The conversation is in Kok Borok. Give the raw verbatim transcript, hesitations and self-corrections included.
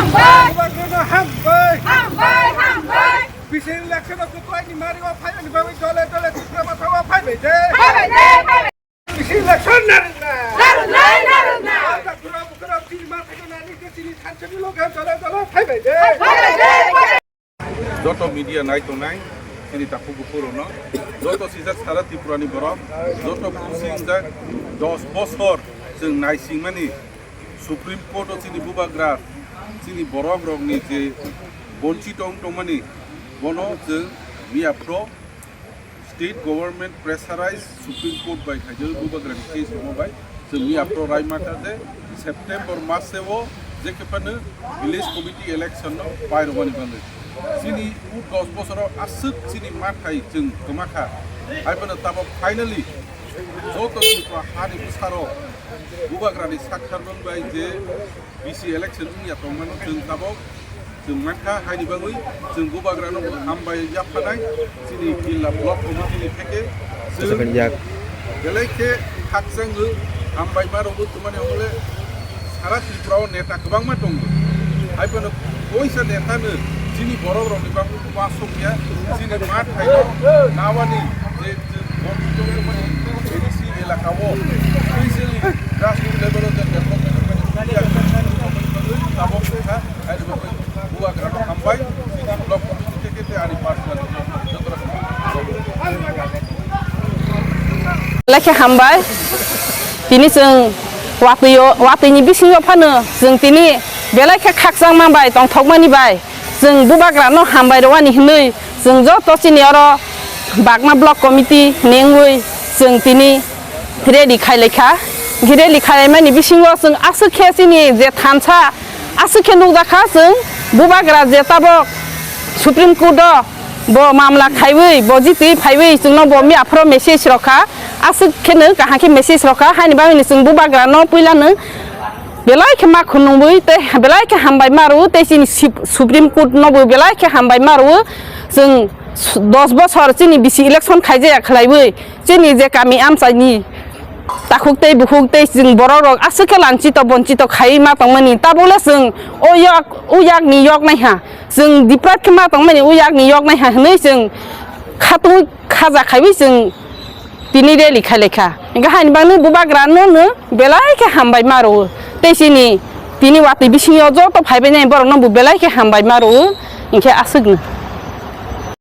Hambai! Bubagrano hambai! Hambai, hambai! Bisi election-o kwplai ni mari o phaimani bagwi dole dole Tipra Motha o phaibai de. Phaibai de, phaibai. Bisi election narwkna. Narwknai, narwkna. Bubagrano bukharo chini ma phaimani de chini thansa ni loge dole dole phaibai de. Phaibai de, phaibai. Joto media nai tongnai, chini takhuk bukhuk rokno, joto sijak sara Tripura ni borok, joto khusing jak dos bosor chwng naisingmani Supreme Court o chini bubagra, chini borok rokni je bonchito wng tongmani, bono chwng miya phro State Government Pressurized Supreme Court bai khaijak bubagrani case rokma bai chwng miya phro rai mata je September mas o je khe phano village committee election no pairwmani bagwi. Chini u dos bosoro aswk chini mathai chwng kwma kha. Hai phano tabok finally joto Tripura hani bwsarok bubagrani saktharmung bai je B C election wngya tongmano chwng tabok chwng mankha, haini bagwi chwng bubagrano hambai yaphanai chini jilla block committee ni theke chwng Chwng yak. Belai khe khakchangwi hambai ma rwgwi tongmani hwnle sara Tripura o neta kwbangma tongo. Hai phano koisa neta no chini borok rokni bagwi uansukya chini ma thaino nawani je chwng borok tongmani A D C elaka o specially grassroots level o je development tabok kha. Belai khe hambai. Tini chwng watwi-o, watwini bisingo phano chwng tini belai khe khakchangma bai tongthokmani bai chwng bubagrano hambai rwani hwnwi chwng joto chini oro Bagma Block Committee ni wngwi chwng tini rally khailaikha. Rally khailaimani bisingo chwng aswk khe chini je thansa aswk khe nukjakha chwng bubagra je tabok Supreme Court o bo mamla khaiwi bo jitwi phaiwi chwngno bo miya phoro message rokha, aswk kheno kaham khe message rokha, haini bagwino chwng bubagrano puilano belai khe ma khunubwi tei belai khe hambai ma rwo tei chini Sip-, Supreme Court nobo belai khe hambai ma rwo. Chwng dos bosor chini bisi election khaijaya khwlaiwi chini je kami amchaini takhuk tei bukhuk tei chwng borok rok aswk khe lanchito bonchito khaiwi ma tongmani, tabukle chwng o yak, o yakni yok naiha, chwng deprive khe ma tongmani o yakni yok naiha hwnwi chwng khatungwi khaja khaiwi chwng tini rally khailaikha. Hwnkhe haini bagwi bubagrano no belai khe hambai ma rwo tei chini tini watwi bisingo joto phaibainai borokno bo belai khe hambai ma rwo, hwnkhe aswkno.